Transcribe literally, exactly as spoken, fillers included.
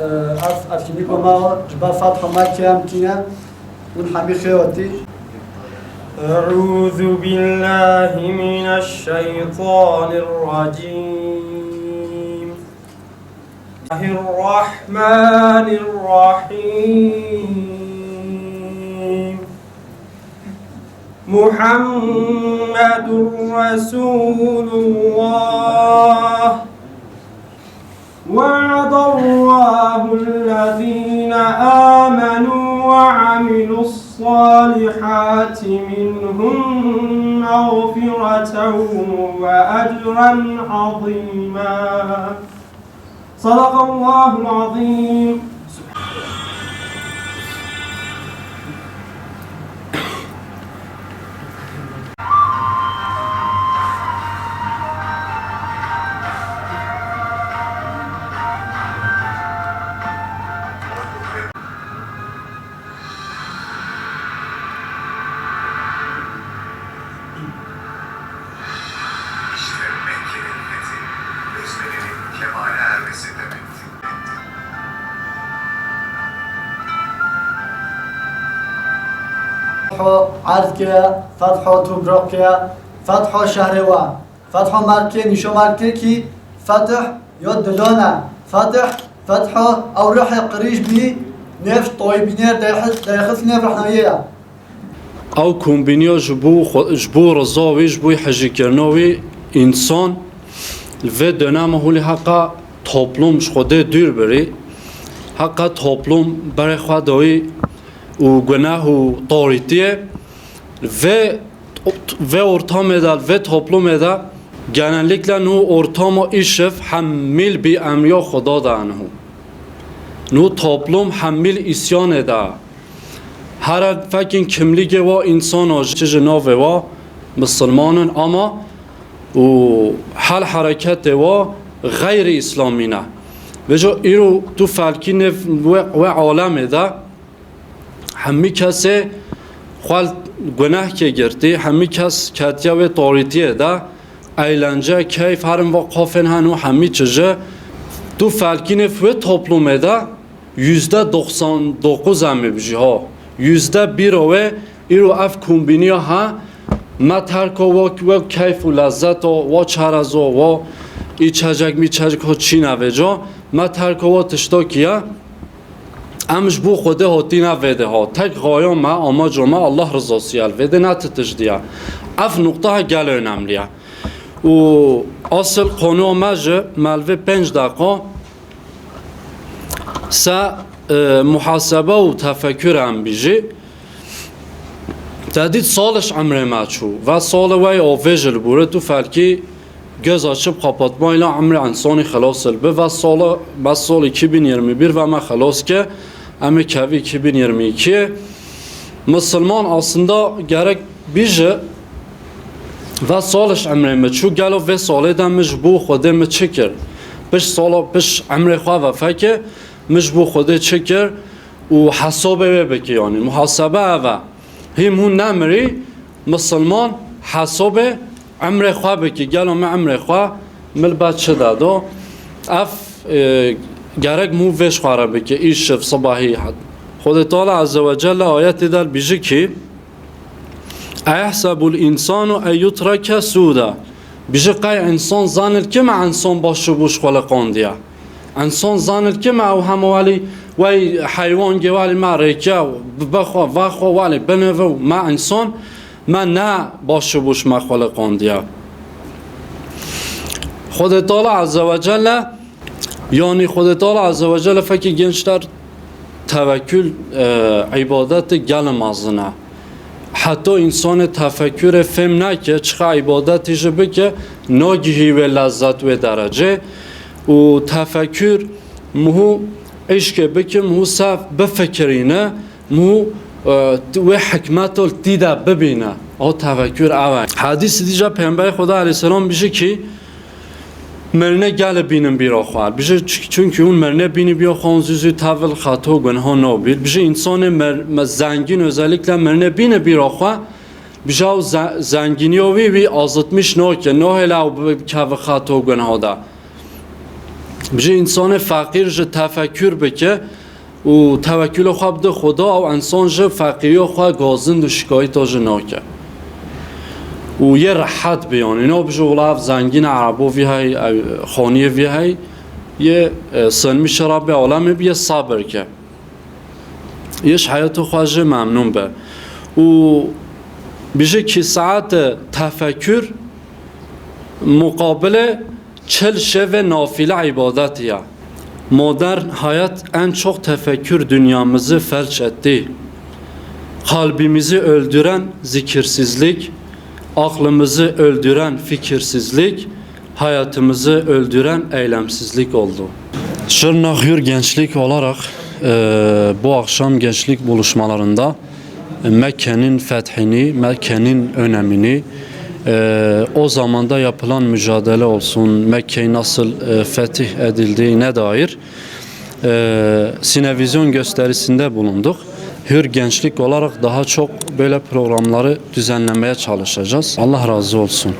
Ev, ev kîmîko me ji ber Fetho Mekke em tîne, hûn hemî xêr hatî. أعوذ بالله من الشيطان الرجيم. بسم الله الرحمن الرحيم. محمد رسول الله. وعد الله الذين آمنوا وعملوا الصالحات منهم مغفرة وأجرا عظيما. صدق الله العظيم. İşte Mekke'nin fethi, özleminin kemale ermesi demektir. Fetho erd kiriye, fetho toprak kiriye, fetho şehrê we, fetho Mekke, nîşo Mekke kî fetih yo dilon e. Fetih, fetho ew ruhê qirîj bî, nêv toyîbînê derxist, derxist nêv rehnayê ye. Ew kombîniya ji bo xwe, ji bo riza wî, ji bo hejîkirina wî însan li vê dönemê holî heqa toplum ji Xwedê dûr birî, heqa toplum berê xwe dawî û guneh û tarîtiyê li vê, vê ortamê de, li vê toplumê de genellikle nû ortama îşev hemî li bî emriya Xweda de aniho. Nû toplum hemî li îsyanê de. Here fekên kimlîgê wa însana ji, ji navê wa misilman in ama û hel hereketê wa xeyrî îslamî ne. Vêca îro tu felkî nêv wê, wê alemê de hemî kesê xwe li gunehkê girtî, hemî kes ketiye wê tarîtiyê de, eğlence, keyf, herin va qafên heno hemî çi ji. Tu felkî nêv wê toplumê de yüzde doksan dokuz em ê bijî ha. Yüzde bir o wê îro ev kombîniya ha, me terka wek, wek keyf û lezzeta, wa çereza, wa îçecek mîçecek ha çîne vêca, me terka wa tişta kiye. Em ji bo Xwedê hatîne vê de ha. Tek xaya me, amaca me Allah rizasî ye li vê de, ne ti tişt diye. Ev nuqta ha gelê önemli ye. Û asil qonûa me ji me li vê pênc deqa se, e, muhasebe û tefekür em bijî. Te dît saliş emrê me çû. Ve sali wey avê ji li bûre tu felkî göz açıp kapatmayla emrê insani xelas bi. Ve sali, ve sali iki bin yirmi bir ve me xelas ke, em ê kevî iki bin yirmi iki. Misilman aslında gerek bîje, ve saliş emrê me çû, gelo vê salê de min ji bo Xwedê min çi kir? Piş sala, piş emrê xwe ve feke, min ji bo Xwedê çi kir? Û hesabê wê bike, yanî muhasebe ev e. Hîm hûn nemirî, misilman hesabê emrê xwe bike, gelo min emrê xwe min li ber çi de do? Ev, e, gerek mû vê ji xwe re bike, îşev, sibahî. Xwedê Teala Azze ve Celle ayetê de bijî kî, "Eyehsebul insanu en yutreke suda." Bijî qey însan zanil kime însan başi bû ji xwe li qandiya. Însan zanil kime ew hema welî wey heywan gê welî me rêke, bixwe, vexwe welî bineve û me însan me ne başi bû ji me xwe li qandiya. Xwedê Teala Azze ve Celle, yanî Xwedê Teala Azze ve Celle fekî gençler tevekül, e, îbadetê gelê mezin e. Heta însanê tefekürê fêm neke, çiqa îbadetî jî bike, nagihî wê lezzet wê derecê. Û tefekür, mihû îşkê bike, mihû sef bifikirîne, mihû, e, wê hikmeto li tî de bibîne. O tefekür ew e. Hadîsî dî jî Peygamberê Xweda aleyhisselam bijî kî, Mirinê gelê bînin bîra xwe. Bije çi-, çunkî hûn mirinê bînî bîra xwe, hûn zû zû tevil xeto guneha nabîr. Bije însanê mir-, me-, zengîn özellikle mirinê bîne bîra xwe. Bije ew ze-, zengîniya wî, wî azitmiş nake, nahêle ew bikeve xeto guneha de. Ji însanê feqîr ji tefekür bike û tewekûlê xwe bide Xweda û însan ji feqîriya xwe gazind û şikayeta jî nake. Û yê rehet be, yanî nabije wela ev zengîn e, erebo vî hey, ew xaniyê vî hey, yê, e, sinmiş Rabbê alemê bî, yê sebir ke. Yê ji heyata xwe jî memnûn be. Û bije kî saete tefekür muqabilê çil şevê nafile îbadetî ye. Modern hayat en çok tefekkür dünyamızı felç etti. Kalbimizi öldüren zikirsizlik, aklımızı öldüren fikirsizlik, hayatımızı öldüren eylemsizlik oldu. Şırnak Hür Gençlik olarak, e, bu akşam gençlik buluşmalarında Mekke'nin fethini, Mekke'nin önemini, e, o zamanda yapılan mücadele olsun, Mekke'yi nasıl, e, fetih edildiğine dair, e, sinevizyon gösterisinde bulunduk. Hür Gençlik olarak daha çok böyle programları düzenlemeye çalışacağız. Allah razı olsun.